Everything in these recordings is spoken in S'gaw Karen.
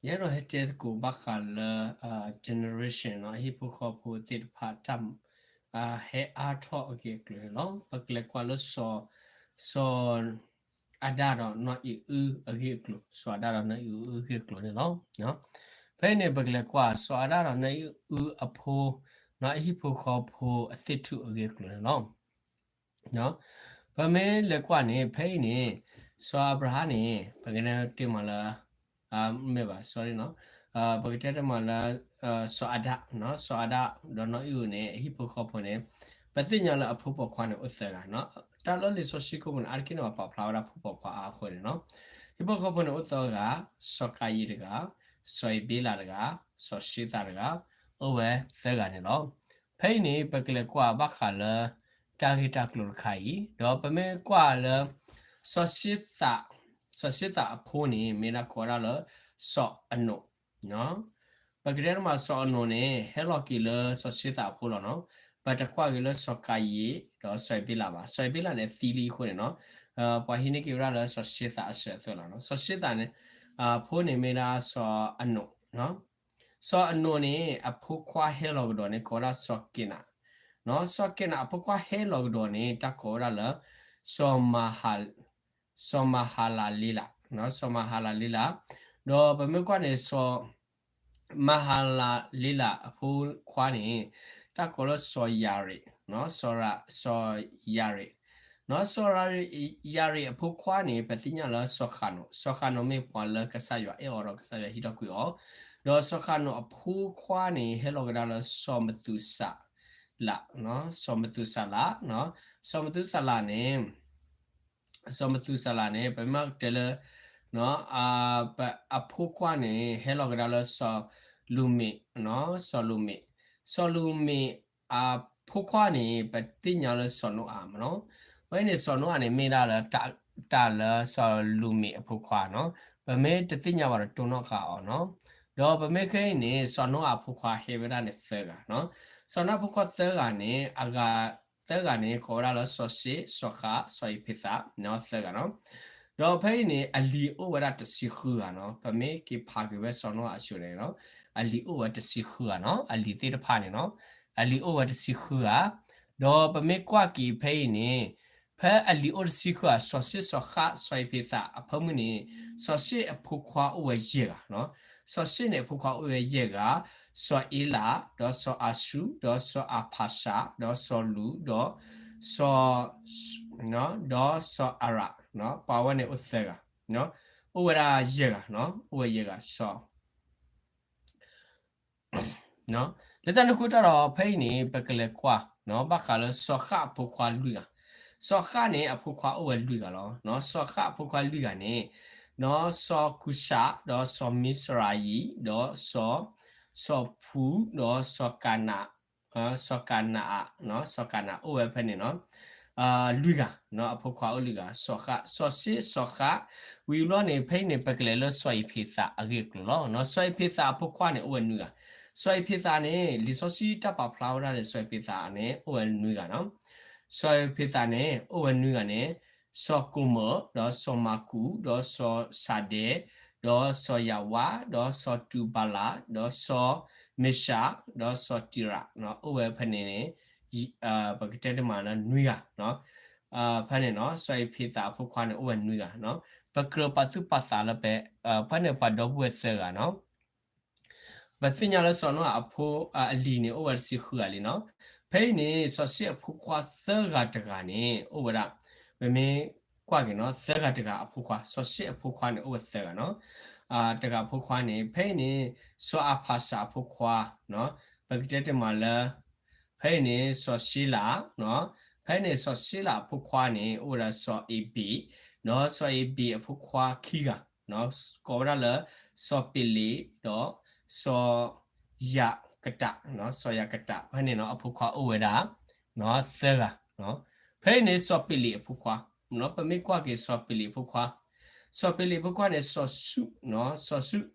ယအဲၣ်ဒိးဟဲတဲသကိးဘၣ်ဃးလၢ generation နီၤ အဟံၣ်ဖိဃီဖိသ့ၣ်တဖၣ်တၢ် ဟဲအါထီၣ်အဂ့ၢ်အကျိၤန့ၣ်လီၤ. ပကလဲၤကွၢ်လၢစီၤ စီၤအၤဒၣ်ဒီးနီၢ်အံၤအုအဂ့ၢ်အကျိၤ, စီၤအၤဒၣ်ဒီးနီၢ်အံၤအုအဂ့ၢ်အကျိၤန့ၣ်လီၤ. ဖဲအံၤန့ၣ် ပကလဲၤကွၢ်စီၤအၤဒၣ်ဒီးနီၢ်အံၤအုအဖိ နီၤ အဟံၣ်ဖိဃီဖိအသ့ၣ်ထူၣ်အဂ့ၢ်အကျိၤန့ၣ်လီၤ. ပမ့ၢ်လဲၤကွၢ်န့ၣ် ဖဲအံၤန့ၣ် စီၤအၤဘြၤဟၣ်န့ၣ် ပကတဲမးလၢ မ့ၢ်ဘၣ် sorry နီၤ, ပကတဲတမးလၢ စီၤအၤဒၣ်, စီၤအၤဒၣ်ဒီးနီၢ်အံၤအုန့ၣ် အဟံၣ်ဖိဃီဖိန့ၣ် ပသ့ၣ်ညါလၢအဖိပိာ်ခွါန့ၣ်အိၣ်သၢဂၤနီၤ. တၢ်လၢလံာ်စီဆှံကိးမုၢ်န့ၣ် အါတက့ၢ်န့ၣ် ပာ်ဖျါဝဲဒၣ်ဖိပိာ်ခွါအါအဃိန့ၣ်နီၤ. ဟံၣ်ဖိဃီဖိန့ၣ်အိၣ်သၢဂၤ, စီၤကၤယံၣ်တဂၤ, စီၤအ့ဘ့လးတဂၤ, စီၤၡ့သးတဂၤ, အိၣ်ဝဲသၢဂၤန့ၣ်လီၤ. ဖဲအံၤန့ၣ် ပကလဲၤကွၢ်ဘၣ်ဃးလၢ တၢ်ဂ့ၢ်တၢ်ကျိၤတခါအံၤ, ဒီးပမ့ၢ်ကွၢ်လၢ စီၤၡ့သး, စီၤၡ့သးအဖိန့ၣ် မ့ၢ်ဒၣ်ကိးဝဲဒၣ်လၢ စီၤအနိး, ပကတဲတမးစီၤအနိးန့ၣ် ဟဲလီၤက့ၤလၢစီၤၡ့သးအဖိလီၤနီၤ. ပတကွၢ်က့ၤလၢစီၤကၤယံၣ် ဒီးစီၤအ့ဘ့လးဘၣ်. စီၤအ့ဘ့လးန့ၣ်သံလံအဃိန့ၣ်နီၤ, ပှၤဟံးန့ၢ်က့ၤဝဲဒၣ်လၢစီၤၡ့သးအစၢၤအသွဲၣ်လီၤနီၤ. စီၤၡ့သးန့ၣ် အဖိန့ၣ်မ့ၢ်ဒၣ်စီၤအနိး, စီၤအနိးန့ၣ် အဖိခွါဟဲလီၤကဒီးန့ၣ် ကိးဝဲဒၣ်စီၤက့နး, စီၤက့နးအဖိခွါဟဲလီၤကဒီးန့ၣ် တၢ်ကိးဝဲဒၣ်လၢ စီၤမၤ စီၤမၤဟလၤလ့လး, စီၤမၤဟလၤလ့လး, ဒီးပမ့ၢ်ကွၢ်န့ၣ် စီၤမၤဟလၤလ့လးအဖိခွါန့ၣ် တၢ်ကိးလၢစီၤယၤရ့း, စီၤ စီၤယၤရ့း, စီၤယၤရ့းအဖိခွါန့ၣ် ပသ့ၣ်ညါလၢစီၤဃးနိး, စီၤဃးနိးမ့ၢ်ပှၤလၢကစၢ်ယွၤအဲၣ်အီၤဒီးကစၢ်ယွၤဟံးထီၣ်ကွံာ်အီၤ, ဒီးစီၤဃးနိးအဖိခွါန့ၣ် ဟဲလီၤကဒါလၢစီၤမသူၤစၤလး, စီၤမသူၤစၤလး, စီၤမသူၤစၤလးန့ၣ် စီၤမသူၤစၤလးန့ၣ် ပမ့ၢ်တဲလၢ အဖိခွါန့ၣ် ဟဲလီၤကဒါလၢစီၤလူၤမ့း, စီၤလူၤမ့း, စီၤလူၤမ့းအဖိခွါန့ၣ် ပသ့ၣ်ညါလၢစီၤနိအၤမနီၤ. ဖဲန့ၣ် စီၤနိအၤန့ၣ် မ့ၢ်ဒၣ်လၢ တၢ်လၢစီၤလူၤမ့းအဖိခွါနီၤ. ပမ့ၢ်တသ့ၣ်ညါဘၣ်ဒီးတိၢ်နီၣ်ဃာ်အီၤနီၤ. ဒီးပမ့ၢ်ခဲအံၤန့ၣ် စီၤနိအၤအဖိခွါဟဲဝဲဒၣ်န့ၣ်သၢဂၤနီၤ. စီၤနိအၤအဖိခွါသၢဂၤန့ၣ် အဂၤသၢဂၤန့ၣ် ကိးဝဲဒၣ်လၢစီၤၡ့ၣ်, စီၤဃး, စီၤအ့းဖ့းသးနီၤ သၢဂၤနီၤ. ဒီးဖဲအံၤန့ၣ် အလံၤအိၣ်ဝဲဒၣ်တဆံဃုဂၤနီၤ. ပမ့ၢ်က့ၤဖးက့ၤဝဲစီၤနိအၤအစိၤန့ၣ်နီၤ, အလံၤအိၣ်ဝဲတဆံဃုဂၤနီၤ. အလံၤသ့ၣ်တဖၣ်န့ၣ်နီၤ, အလံၤအိၣ်ဝဲတဆံဃုဂၤ. ဒီးပမ့ၢ်ကွၢ်က့ၤဖဲအံၤန့ၣ် ဖဲအလံၤအိၣ်တဆံဃုဂၤ စီၤၡ့ၣ်, စီၤဃး, စီၤအ့းဖ့းသးအဖၢမုၢ်န့ၣ် စီၤၡ့ၣ်အဖိခွါအိၣ်ဝဲယဲၢ်ဂၤနီၤ. စီၤၡ့ၣ်န့ၣ်အဖိခွါအိၣ်ဝဲယဲၢ်ဂၤ, စီၤအ့လး, ဒီးစီၤအၤဆူး, ဒီးစီၤအၤဖးၡး, ဒီးစီၤလူး, ဒီးစီၤ ဒီးစီၤအၤရး, ပှၤဝဲန့ၣ်အိၣ်သၢဂၤ, အိၣ်ဝဲဒၣ်ယဲၢ်ဂၤနီၤ, အိၣ်ဝဲယဲၢ်ဂၤ, စီၤ လၢတၢ်န့ၣ်အဃိတၢ်ဒီး ဖဲအံၤန့ၣ် ပကလဲၤကွၢ် ဘၣ်ဃးလၢစီၤဃးအဖိခွါလွံၢ်ဂၤ, စီၤဃးန့ၣ် အဖိခွါအိၣ်ဝဲလွံၢ်ဂၤလီၤ. စီၤဃးအဖိခွါလွံၢ်ဂၤန့ၣ် စီၤကူၡး, ဒီးစီၤမံစရၤယံ, ဒီးစီၤ စီၤဖူ, ဒီးစီၤကနး, စီၤကနးအး, စီၤကနးအိၣ်ဝဲဖဲန့ၣ်နီၤ လွံၢ်ဂၤ, အဖိခွါအိၣ်လွံၢ်ဂၤ, စီၤဃး, စီၤၡ့ၣ်, စီၤဃး, ဝံၤဘျီန့ၣ် ဖဲအံၤန့ၣ် ပကလဲၤလၢစီၤအ့းဖ့းသးအဂ့ၢ်အကျိၤလီၤ. စီၤအ့းဖ့းသးအဖိခွါန့ၣ် အိၣ်ဝဲနွံဂၤ, စီၤအ့းဖ့းသးန့ၣ် လံာ်စီဆှံတၢ်ပာ်ဖျါဝဲဒၣ်န့ၣ် စီၤအ့းဖ့းသးန့ၣ် အိၣ်ဝဲနွံဂၤနီၤ. စီၤအ့းဖ့းသးန့ၣ် အိၣ်ဝဲနွံဂၤန့ၣ် စီၤကိၢ်မၢၢ်, ဒီးစီၤမၤကူး, ဒီးစီၤစၤဒဲ, ဒီးစီၤယၤဝါ, ဒီးစီၤတူၤဘၤလး, ဒီးစီၤမ့ၡး, ဒီးစီၤတံရး, အိၣ်ဝဲဖဲန့ၣ်န့ၣ် ပကတဲတမးလၢနွံဂၤ, ဖဲန့ၣ်နီၤ စီၤအ့းဖ့းသးအဖိခွါန့ၣ် အိၣ်ဝဲနွံဂၤ, ပကြၢးပာ်သူၣ်ပာ်သးလၢ ဖဲန့ၣ် ပှၤဒီပုၢ်ဝဲၢ်သၢဂၤနီၤ. ပသ့ၣ်ညါလၢစီၤနိအၤအဖိ အလံၤန့ၣ် အိၣ်ဝဲတဆံဃုဂၤလံနီၤ. ဖဲအံၤန့ၣ် စီၤၡ့ၣ်အဖိခွါသၢဂၤတဂၤန့ၣ် အိၣ်ဝဲဒၣ်, ပမ့ၢ်ကွၢ်က့ၤနီၤ သၢဂၤတဂၤအဖိခွါ, စီၤၡ့ၣ်အဖိခွါန့ၣ် အိၣ်ဝဲသၢဂၤနီၤ. တဂၤအဖိခွါန့ၣ် ဖဲအံၤန့ၣ် စီၤအၤဖးၡးအဖိခွါ, ပကတဲတမးလၢ ဖဲအံၤန့ၣ် စီၤၡ့လး, ဖဲအံၤန့ၣ် စီၤၡ့လးအဖိခွါန့ၣ် အိၣ်ဝဲဒၣ်စီၤအ့းဘ့း, ဒီးစီၤအ့းဘ့းအဖိခွါခံဂၤ ကိးဝဲဒၣ်လၢ စီၤပ့းလ့း, ဒီးစီၤယၤကတး, စီၤယၤကတး ဖဲန့ၣ်နီၤ အဖိခွါအိၣ်ဝဲဒၣ် သၢဂၤ. ဖဲအံၤန့ၣ် စီၤပ့းလ့းအဖိခွါ, ပမ့ၢ်ကွၢ်က့ၤစီၤပ့းလ့းအဖိခွါ, စီၤပ့းလ့းအဖိခွါန့ၣ် စီၤၡူး, စီၤၡူး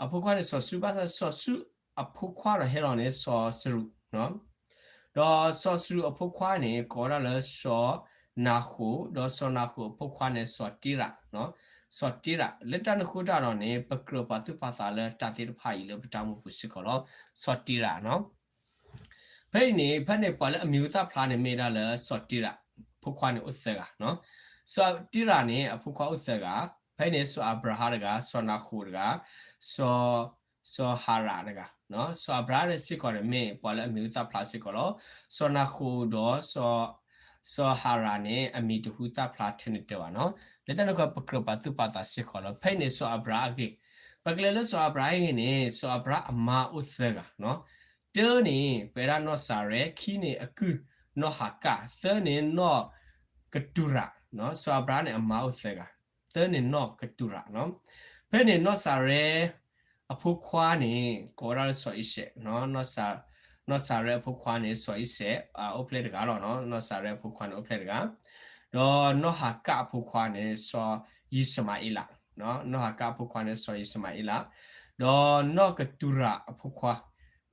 အဖိခွါန့ၣ် စီၤၡူး, ဘၣ်ဆၣ်စီၤၡူးအဖိခွါဒီးဟဲလီၤန့ၣ် စီၤစရူး, ဒီးစီၤစရူးအဖိခွါန့ၣ် ကိးဝဲဒၣ်လၢစီၤနၤဃိၣ်, ဒီးစီၤနၤဃိၣ်အဖိခွါန့ၣ် စီၤတ့ရး, စီၤတ့ရး, လၢတၢ်န့ၣ်အဃိတၢ်ဒီးန့ၣ် ပကြၢးပာ်သူၣ်ပာ်သးလၢတၢ်သ့ၣ်တဖၣ်အံၤလၢပတၢ်အိၣ်မူပူၤစ့ၢ်ကီးလီၤ. စီၤတ့ရးနီၤ. ဖဲအံၤန့ၣ် ဖဲန့ၣ်ပှၤလၢအမံၤဟူသၣ်ဖျါန့ၣ်မ့ၢ်ဒၣ်လၢစီၤတ့ရး, အဖိခွါန့ၣ်အိၣ်သၢဂၤနီၤ. စီၤတ့ရးန့ၣ် အဖိခွါအိၣ်သၢဂၤ, ဖဲန့ၣ် စီၤအၤဘြၤဟၣ်တဂၤ, စီၤနၤဃိၤတဂၤ, စီၤ စီၤဟၤရးတဂၤနီၤ. စီၤအၤဘြၤဟၣ်စ့ၢ်ကီးန့ၣ် မ့ၢ်ပှၤလၢအမံၤဟူသၣ်ဖျါစ့ၢ်ကီးလီၤ. စီၤနၤဃိၤဒီး စီၤဟၤရးန့ၣ် အမံၤတဟူသၣ်ဖျါထဲန့ၣ်တဘၣ်နီၤ. လၢတၢ်န့ၣ်အဃိ ပကြၢးပာ်သူၣ်ပာ်သးစ့ၢ်ကီးလီၤ. ဖဲအံၤန့ၣ် စီၤအၤဘြၤဟၣ်အဂ့ၢ်, ပကလဲၤလၢစီၤအၤဘြၤဟၣ်အဂ့ၢ်န့ၣ် စီၤအၤဘြၤဟၣ်အမါအိၣ်သၢဂၤနီၤ. တၢန့ၣ် ပဝဲဒၣ်နီၢ်စၤရဲ, ခံန့ၣ်အကုၢ်နီၢ်ဟၤကၣ်, သၢန့ၣ်နီၢ်ကတူၤရးနီၤ. စီၤအၤဘြၤဟၣ်န့ၣ်အမါအိၣ်သၢဂၤ, သၢန့ၣ်နီၢ်ကတူၤရးနီၤ. ဖဲန့ၣ်နီၢ်စၤရဲ အဖိခွါန့ၣ် ကိးဝဲဒၣ်လၢစီၤအံၤစဲး, နီၢ်စၤရဲအဖိခွါန့ၣ် စီၤအံၤစဲး အိၣ်ဖျဲၣ်တဂၤလီၤနီၤ. နီၢ်စၤရဲအဖိခွါန့ၣ်အိၣ်ဖျဲၣ်တဂၤ, ဒီးနီၢ်ဟၤကၣ်အဖိခွါန့ၣ် စီၤယံၡမၤအ့လး, နီၢ်ဟၤကၣ်အဖိခွါန့ၣ် စီၤယံၡမၤအ့လး, ဒီးနီၢ်ကတူၤရးအဖိခွါ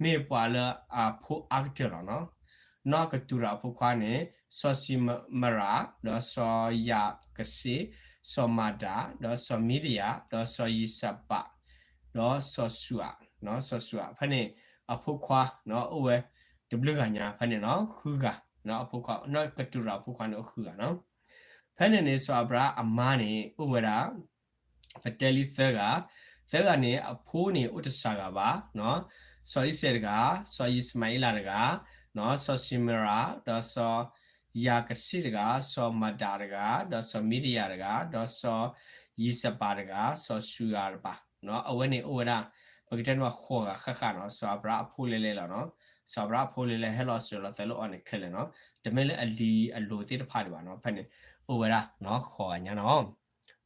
မ့ၢ်ပှၤလၢအဖိအါကတၢၢ်လီၤနီၤ. နီၢ်ကတူၤရးအဖိခွါန့ၣ် စီၤၡံမရး, ဒီးစီၤယၤကစ့, စီၤမၤဒၤ, ဒီးစီၤမံဒယၤ, ဒီးစီၤယံၡဘး, ဒီးစီၤစူၤအၤ, စီၤစူၤအၤ, ဖဲန့ၣ် အဖိခွါ အိၣ်ဝဲတဘျုးဂၤညါ ဖဲန့ၣ်နီၤ, ဃုဂၤ, အဖိခွါ နီၢ်ကတူၤရးအဖိခွါန့ၣ်အိၣ်ဃုဂၤနီၤ. ဖဲန့ၣ်န့ၣ် စီၤအၤဘြၤဟၣ်အမါန့ၣ် အိၣ်ဝဲဒၣ် ပတဲလံသၢဂၤ, သၢဂၤန့ၣ် အဖိန့ၣ်အိၣ်တစှၤဂၤဘၣ်, စီၤအံၤစဲးတဂၤ, စီၤယံၡမၤအ့လးတဂၤ, စီၤၡံမရး, ဒီးစီၤယၤကစ့တဂၤ, စီၤမၤဒၤတဂၤ, ဒီးစီၤမံဒယၤတဂၤ, ဒီးစီၤယံၡဘးတဂၤ, စီၤစူၤအၤတဂၤ, အဝဲန့ၣ်အိၣ်ဝဲဒၣ် ပကတဲန့ၣ်ဃိးဂၤဃၣ်ဃၣ်နီၤ, စီၤအၤဘြၤဟၣ်အဖိလဲလဲလီၤနီၤ, စီၤအၤဘြၤဟၣ်အဖိလဲလဲဟဲလီၤစၢၤလီၤသွဲၣ်လၢအီၤန့ၣ်ခဲလၢာ်နီၤ, တမ့ၢ်လၢအလံၤအလိၤသ့ၣ်တဖၣ်ဒံးဘၣ်နီၤ, ဖဲန့ၣ် အိၣ်ဝဲဒၣ် ဃိးဂၤညါနီၤ.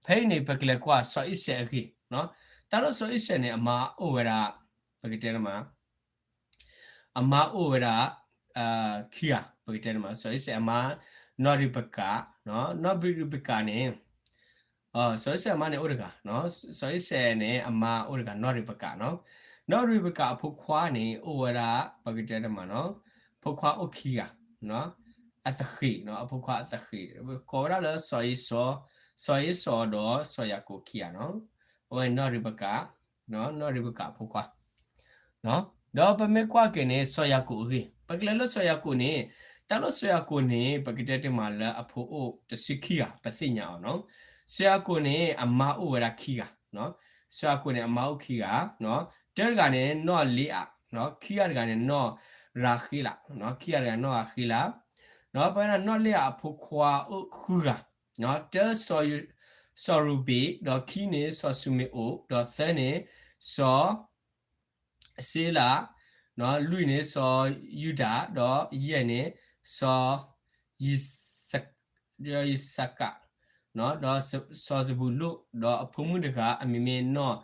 ဖဲအံၤန့ၣ် ပကလဲၤကွၢ်စီၤအံၤစဲးအဂ့ၢ်, တၢ်လၢစီၤအံၤစဲးန့ၣ် အမါအိၣ်ဝဲဒၣ် ပကတဲန့ၣ်မး အမါအိၣ်ဝဲဒၣ် ခံဂၤ, ပကတဲန့ၣ်မး စီၤအံၤစဲးအမါ နီၢ်ရံးဘကၤ, နီၢ်ရံးဘကၤန့ၣ် စီၤအံၤစဲးအမါန့ၣ်အိၣ်တဂၤ, စီၤအံၤစဲးန့ၣ် အမါအိၣ်တဂၤ နီၢ်ရံးဘကၤနီၤ. နီၢ်ရံးဘကၤအဖိခွါန့ၣ် အိၣ်ဝဲဒၣ် ပကတဲန့ၣ်မးနီၤ, ဖိခွါအိၣ်ခံဂၤ, အသဃ့း, အဖိခွါအသဃ့း ကိးဝဲဒၣ်လၢစီၤအ့စီ, စီၤအ့စီၤဒီးစီၤယၤကိာ်ခံဂၤနီၤ. အဝဲနီၢ်ရံးဘကၤ, နီၢ်ရံးဘကၤအဖိခွါ ဒီးပမ့ၢ်ကွၢ်က့ၤန့ၣ် စီၤယၤကိာ်အဂ့ၢ်, ပကလဲၤလၢစီၤယၤကိာ်န့ၣ်, တၢ်လၢစီၤယၤကိာ်န့ၣ် ပကတဲတ့ၢ်မးလၢအဖိအိၣ်တဆံခံဂၤ ပသ့ၣ်ညါအီၤနီၤ. စီၤယၤကိာ်န့ၣ် အမါအိၣ်ဝဲဒၣ်ခံဂၤ, စီၤယၤကိာ်န့ၣ် အမါအိၣ်ခံဂၤ, တၢတဂၤန့ၣ် နီၢ်လ့အၤ, ခံဂၤတဂၤန့ၣ် နီၢ်ရၤဃ့လး, ခံဂၤတဂၤနီၢ်ရၤဃ့လး, ဒီးပဝဲဒၣ်နီၢ်လ့အၤအဖိခွါအိၣ်ဃုဂၤ, တၢ စီၤရူၤဘ့ၣ်, ဒီးခံန့ၣ် စီၤၡူမ့ၣ်အိၣ်, ဒီးသၢန့ၣ် စီၤ စ့လး, လွံၢ်န့ၣ် စီၤယူဒၤ, ဒီးယဲၢ်န့ၣ် စီၤ ယံးစကး, ဒီးစီၤစဘူလိၣ်, ဒီးအဖိမုၣ်တဂၤ အမံၤမ့ၢ်နီၢ်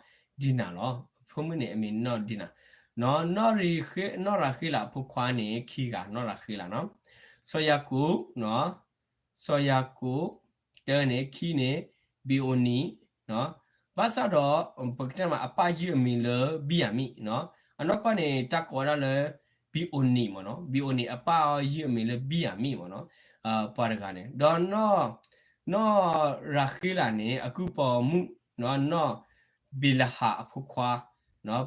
ဒံနၤလီၤ. အဖိမုၣ်န့ၣ် အမံၤနီၢ်ဒံနၤ, နီၢ်ရၤဃ့လးအဖိခွါန့ၣ် ခံဂၤ နီၢ်ရၤဃ့လးနီၤ. စီၤယၤကိာ် စီၤယၤကိာ်, တၢန့ၣ်, ခံန့ၣ်, ဘ့ၣ်အိၣ်နံၣ်, ဘၣ်ဆၣ်ဒီး ပကတဲမး အပၢ်ယုၢ်အမံၤလၢဘံၣ်ယၤမံၣ်, အနီၢ်ကီၢ်န့ၣ် တၢ်ကိးဝဲဒၣ်လၢ ဘ့ၣ်အိၣ်နံၣ်မ့ၢ်နီၤ, ဘ့ၣ်အိၣ်နံၣ်အပၢ်ယုၢ်အမံၤလၢဘံၣ်ယၤမံၣ်မ့ၢ်နီၤ, ပှၤတဂၤန့ၣ်, ဒီး နီၢ်ရၤဃ့လးန့ၣ် အကုၢ်ပိာ်မုၣ်, နီၢ်ဘ့လဟးအဖိခွါ,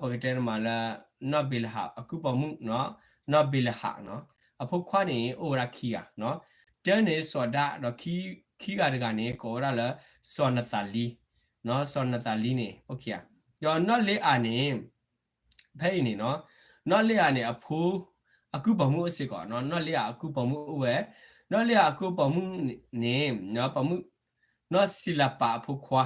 ပကတဲမးလၢ နီၢ်ဘ့လဟးအကုၢ်ပိာ်မုၣ်, နီၢ်ဘ့လဟး, အဖိခွါန့ၣ် အိၣ်ဝဲဒၣ်ခံဂၤ, တၢန့ၣ် စီၤဒၣ်, ဒီးခံဂၤတဂၤန့ၣ် ကိးဝဲဒၣ်လၢ စီၤနသၤလံ, စီၤနသၤလံန့ၣ်, ဒီးနီၢ်လ့အၤန့ၣ် ဖဲအံၤန့ၣ်နီၤ, နီၢ်လ့အၤန့ၣ် အဖိ, အကုၢ်ပိာ်မုၣ်အိၣ်စ့ၢ်ကီး, နီၢ်လ့အၤအကုၢ်ပိာ်မုၣ်အိၣ်ဝဲ, နီၢ်လ့အၤအကုၢ်ပိာ်မုၣ်န့ၣ်, ပိာ်မုၣ်, နီၢ်စံလပၤအဖိခွါ,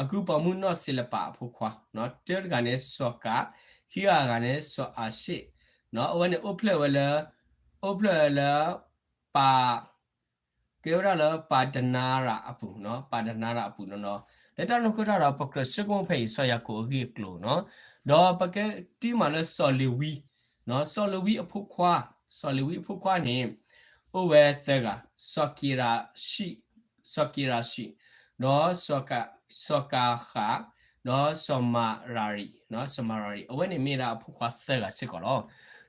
အကုၢ်ပိာ်မုၣ်နီၢ်စံလပၤအဖိခွါ, တၢတဂၤန့ၣ် စီၤကး, ခံဂၤတဂၤန့ၣ် စီၤအၤၡ့ၣ်, အဝဲန့ၣ်အိၣ်ဖျဲၣ်ဝဲလၢ, အိၣ်ဖျဲၣ်ဝဲလၢ ပၤ ကဲဝဲဒၣ်လၢပၤဒနၤရၤအပူၤ, ပၤဒနၤရၤအပူၤနီၤနီၤ, လၢတၢ်န့ၣ်အဃိတၢ်ဒီး ပကြၢးဆိကမိၣ်ဖဲအံၤ စီၤယၤကိာ်အဂ့ၢ်အကျိၤနီၤ, ဒီးပကတဲမးလၢစီၤလ့ၤဝံ, စီၤလ့ၤဝံအဖိခွါ, စီၤလ့ၤဝံအဖိခွါန့ၣ်, အိၣ်ဝဲသၢဂၤ, စီၤက့ရၤၡံၣ်, စီၤက့ရၤၡံၣ်, ဒီး စီၤကၤဃး, ဒီးစီၤမၤရၤရံၤ, စီၤမၤရၤရံၤ, အဝဲန့ၣ်မ့ၢ်ဒၣ်အဖိခွါသၢဂၤစ့ၢ်ကီးလီၤ.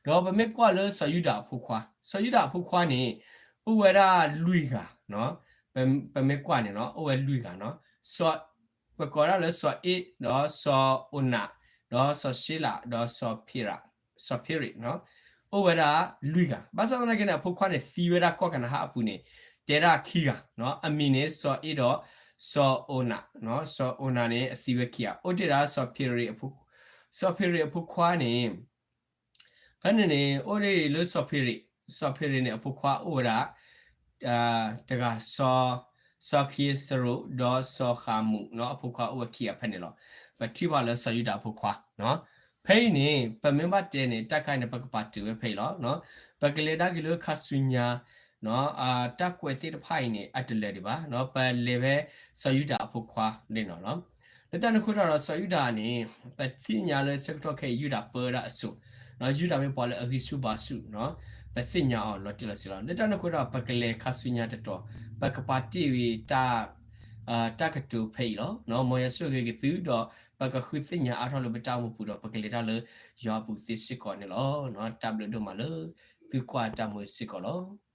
ဒီးပမ့ၢ်ကွၢ်လၢစီၤယူဒၤအဖိခွါ, စီၤယူဒၤအဖိခွါန့ၣ်, အိၣ်ဝဲဒၣ်လွံၢ်ဂၤ, ပမ့ၢ်ကွၢ်န့ၣ်နီၤ, အိၣ်ဝဲလွံၢ်ဂၤနီၤ, စီၤ ပကိးဒၣ်လၢစီၤအ့ၣ်, ဒီးစီၤအိနး, ဒီးစီၤၡ့လး, ဒီးစီၤဖ့ရး, စီၤဖ့ရ့း, အိၣ်ဝဲဒၣ်လွံၢ်ဂၤ. ဘၣ်ဆၣ်သနာ်က့န့ၣ် အဖိခွါန့ၣ် သံဝဲဒၣ်ကီၢ်ကနၤအၣ်အပူၤန့ၣ် တဲဒၣ်ခံဂၤ, အမံၤန့ၣ် စီၤအ့ၣ်ဒီးစီၤအိနး, စီၤအိနးန့ၣ် အသံဝဲခံဂၤ, အိၣ်တ့ၢ်ဒၣ်စီၤဖ့ရ့းအဖိ, စီၤဖ့ရ့းအဖိခွါန့ၣ် ဖဲန့ၣ်န့ၣ် အိၣ်ဒၣ်လၢစီၤဖ့ရ့း, စီၤဖ့ရ့းန့ၣ် အဖိခွါအိၣ်ဝဲဒၣ် တဂၤ, စီၤ, စီၤဃံးစရိး, ဒီးစီၤဃးမူး, အဖိခွါအိၣ်ဝဲခံဂၤဖဲန့ၣ်လီၤ. ပထံၣ်ဘၣ်လၢစီၤယူဒၤအဖိခွါ, ဖဲအံၤန့ၣ် ပမ့ၢ်ဘၣ်တဲန့ၣ် တၢ်ခါအံၤန့ၣ် ပကပာ်တုၤဝဲဖဲအံၤလီၤ. ပကလဲၤဒၣ်က့ၤလၢခါဆူညါ တၢ်ကွဲးသ့ၣ်တဖၣ်အံၤန့ၣ် အတလၢာ်ဒံးဘၣ်, ပလဲၤဖဲစီၤယူဒၤအဖိခွါန့ၣ်လီၤ. လၢတၢ်န့ၣ်အဃိတၢ်ဒီး စီၤယူဒၤန့ၣ် ပသ့ၣ်ညါလၢဆၢကတီၢ်ခဲအံၤ ယူဒၤပၢဝဲဒၣ်အစိၤ, ယူဒၤမ့ၢ်ပှၤလၢအဂံၢ်ဆူၣ်ဘါဆူၣ်, ပသ့ၣ်ညါအီၤလီၤတံၢ်လီၤဆဲးလီၤ. လၢတၢ်န့ၣ်အဃိတၢ်ဒီး ပကလဲၤခါဆူညါတတီၤ, ပကပာ်တ့ၢ်ဝံၤ တၢ်ကတိၤဖဲအံၤလီၤ. မ်ယွၤဆိၣ်ဂ့ၤက့ၤသုဒီး ပကဃုသ့ၣ်ညါအါထီၣ်လၢပတၢ်အိၣ်မူပူၤဒီး ပကလဲၤတၢ်လၢယွၤအပူၤသ့စ့ၢ်ကီးန့ၣ်လီၤ. တၢ်ဘျုးဒိၣ်မးလၢသုကွၢ်တၢ်မူစ့ၢ်ကီးလီၤ.